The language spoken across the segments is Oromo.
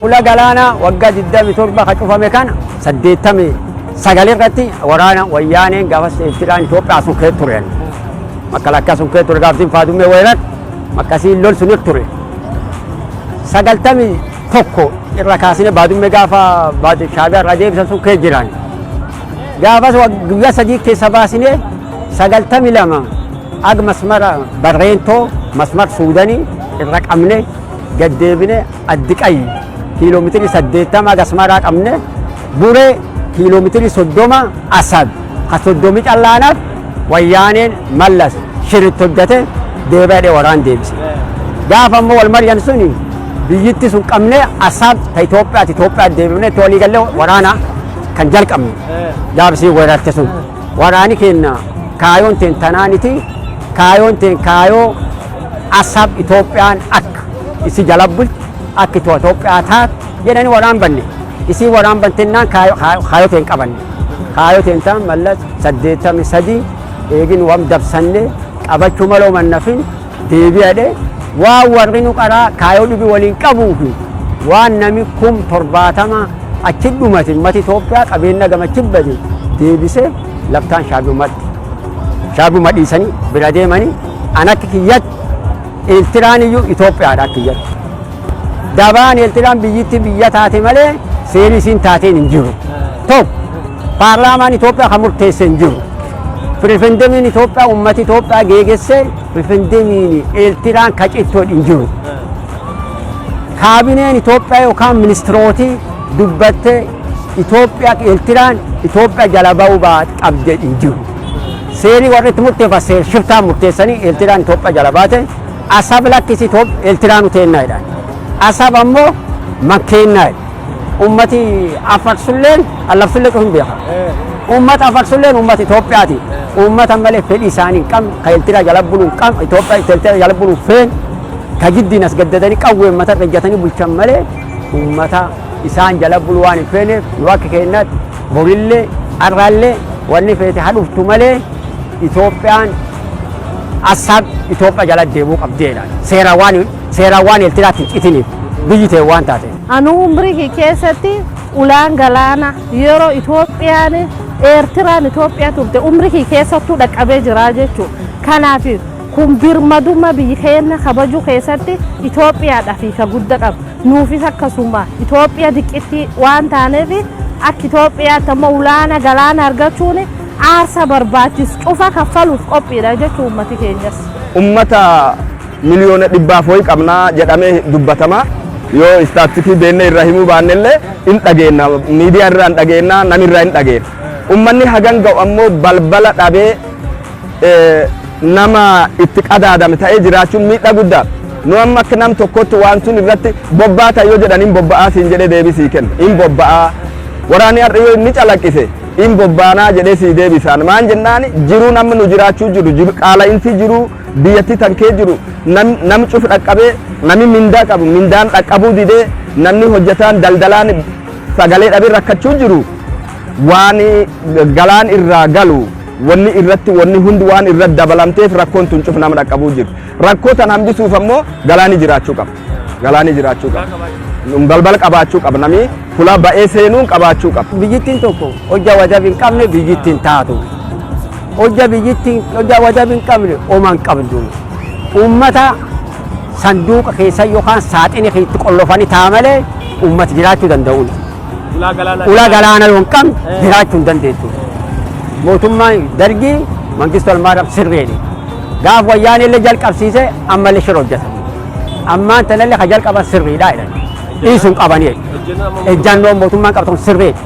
Ula galaanaa waggaa 27 ka cufame kana 89 irratti waraana Wayyaaneen gaafas Eertiraan Itoophiyaa sun kee turen. Makalakkaa sun kee ture, gaaftiin Faadummee weerar makkasiin lol sunir ture. 91 irra kaasine Baadummee gaafa Shaabiyaa irraa deebisan sun kee jiran. Gaafas guyyaa 3 keessa baasine 92 ag masmara Barreentoo, masmar Suudanii irra qabne gad deebine. Addiqayyi kiiloomeetirii 80 Asmaraa qabne, Buree kiiloomeetirii 30, Asab ka 30 callaanaaf Wayyaaneen Mallas shiritti hojjate deebi'ee waraan deebise. Gaafa ammoo wal mari'an suni biyyittii sun qabne Asab ta Itoophiyaati, Itoophiyaa deebifne itti walii gallee waraana kan jalqabne. Gaafsii weerarte sun waraani keenya kaayoon teen tanaaniti, kaayoon teen kaayoo Asab Itoophiyaan akka isi jala bulti, akka Itoophiyaa taatu jedhanii waraan banne. Isii waraan bantennaan kaayoo teen qabanne. Kaayoo teen ta'an Mallas 83 eegin wam dabsanne qabachuu maloo mannafin deebi'adhe waan warri nu qaraa kaayoo dhibi waliin qabuufi waan nami 70,000 achi dhumate, ummati Itoophiyaa qabeenya gamachi bade deebisee laftaan Shaabiyumatti. Shaabiyuma dhiisanii bira deemanii an akka kiyyatti Eertiraan iyyuu Itoophiyaadha akka kiyyatti. Dabaan Eertiraan biyyittii biyya taate malee seerri isiin taateen hin jiru. Tokko, paarlaamaan Itoophiyaa kan murteesse hin jiru. Riferendemiin Itoophiyaa uummati Itoophiyaa geegesse riferendemiin Eertiraan kacittoo hin jiru. Kaabineen Itoophiyaa yookaan ministirootii dubbattee Itoophiyaa Eertiraan Itoophiyaa jala ba'uu qabde hin jiru. Seerri warri itti murteeffan seer shiftaan murteessanii Eertiraan Itoophiyaa jala baate. Asab lakkisi, Eertiraan uteennaa jedhan. Asab ammoo makeennaa jedhan. Ummati Afarsulleen Allabsullee cufa hin beeka. Ummata Afarsulleen ummata Itoophiyaati. Ummata malee fedhii isaanii hin qabne, ka Eertiraa jala buluu hin qabne, Itoophiyaa Eertiraa jala buluu feen, ka giddiin as gaddatanii qawwee ummata irra ejjatanii bulchan malee ummata isaan jala buluu waan hin feeneef, nu akka keenyatti borillee har'allee wanni feete hadhuftu malee Itoophiyaan Asab Itoophiyaa jala deemuu qabdeedha. Seeraan waan Eertiraatti hin citiniif biyyi ta'e waan taateef. Anu umrii keessatti ulaan galaana yeroo Itoophiyaan Eertiraan Itoophiyaa turte umrii keessattuu dhaqqabee jira jechuudha. Kanaaf kun birmadummaa biyyi keenya kabajuu keessatti Itoophiyaadhaaf hiika guddaa qaba. Nuufis akkasuma Itoophiyaa diqqittii waan taaneef akka Itoophiyaatti ammoo ulaana galaana argachuun aarsa barbaachisu cufa kaffaluuf qophiidha jechuun uummati keenyas. Ummata 100,000,000 wayi qabnaa jedhamee dubbatama. Yoo istaatistikii beennee irraa himuu baannellee in dhageenna, miidiyaa irraa hin dhageenna, namirraa hin dhageenna. Ummanni hagan ga'u ammoo balbala dhabee nama itti qadaadame ta'ee jiraachuun miidhaa guddaa. Nu amma akka nam tokkotti waan sun irratti bobbaa ta'e yoo jedhan hin bobba'aa siin jedhee deebisii kenna. Hin bobba'aa. Waraanni har'a yoo inni calaqqise hin bobbaanaa jedhee sii deebisaan. Maan jennaan, jiruu namni nu jiraachuu jiru, qaala'insi jiru biyyattii tan kee jiru nam cuf dhaqqabee, namni mindaa qabu mindaan dhaqqabuu didee, namni hojjetaan daldalaan sagalee dhabee rakkachuu jiru, waan galaan irraa galu wanni irratti wanni hundi waan irratti dabalamteef rakkoon tun cuf nama dhaqqabuu jiru. Rakkoo tan hambisuuf ammoo galaani jiraachuu qaba. Galaani jiraachuu qaba. Balbala qabaachuu qaba. Namni fuula ba'ee seenuun qabaachuu qaba. Biyyittiin tokko hojja wadabi hin qabne biyyittiin taatu. Hojja biyyittiin hojja wadabi hin qabne oma hin qabdu. Uummata sanduuqa keessa yookaan saaxini itti qollofanii taa malee uummata jiraachuu danda'u. Ulaa galaana yoo hin qabne jiraachuu hin dandeettu. Mootummaan Dargii Mangistuu Almaaraam sirreedha. Gaaf Wayyaanee illee jalqabsiise ammallee shira hojjetan. Ammaan tanallee ka jalqaban sirriidha jedhan. Dhiisuun qabanii. Ejjannoon mootummaan qabatan sirriidha.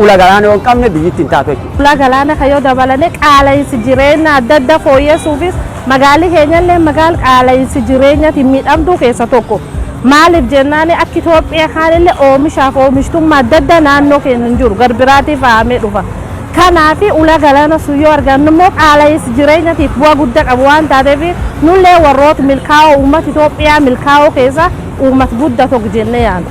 Ulaa galaana yoo hin qabne biyyittiin taatu jechuudha. Ulaa galaana kan yoo dabalane qaala'insi jireenya adda addaa fooyyessuufis magaalli keenyallee magaala qaala'insi jireenyaatiin miidhamtuu keessa tokko. Maaliif jennaan, akka Itoophiyaa kaanillee oomishaaf oomishtummaa adda addaa naannoo keenya hin jiru, garbiraatiif fahamee dhufa. Kanaaf ulaa galaana sun yoo argannu immoo qaala'insi jireenyaatiif bu'aa guddaa qabu waan taateef nullee warroota milkaa'oo uummata Itoophiyaa milkaa'oo keessa uummata guddaa tokko jennee yaadna.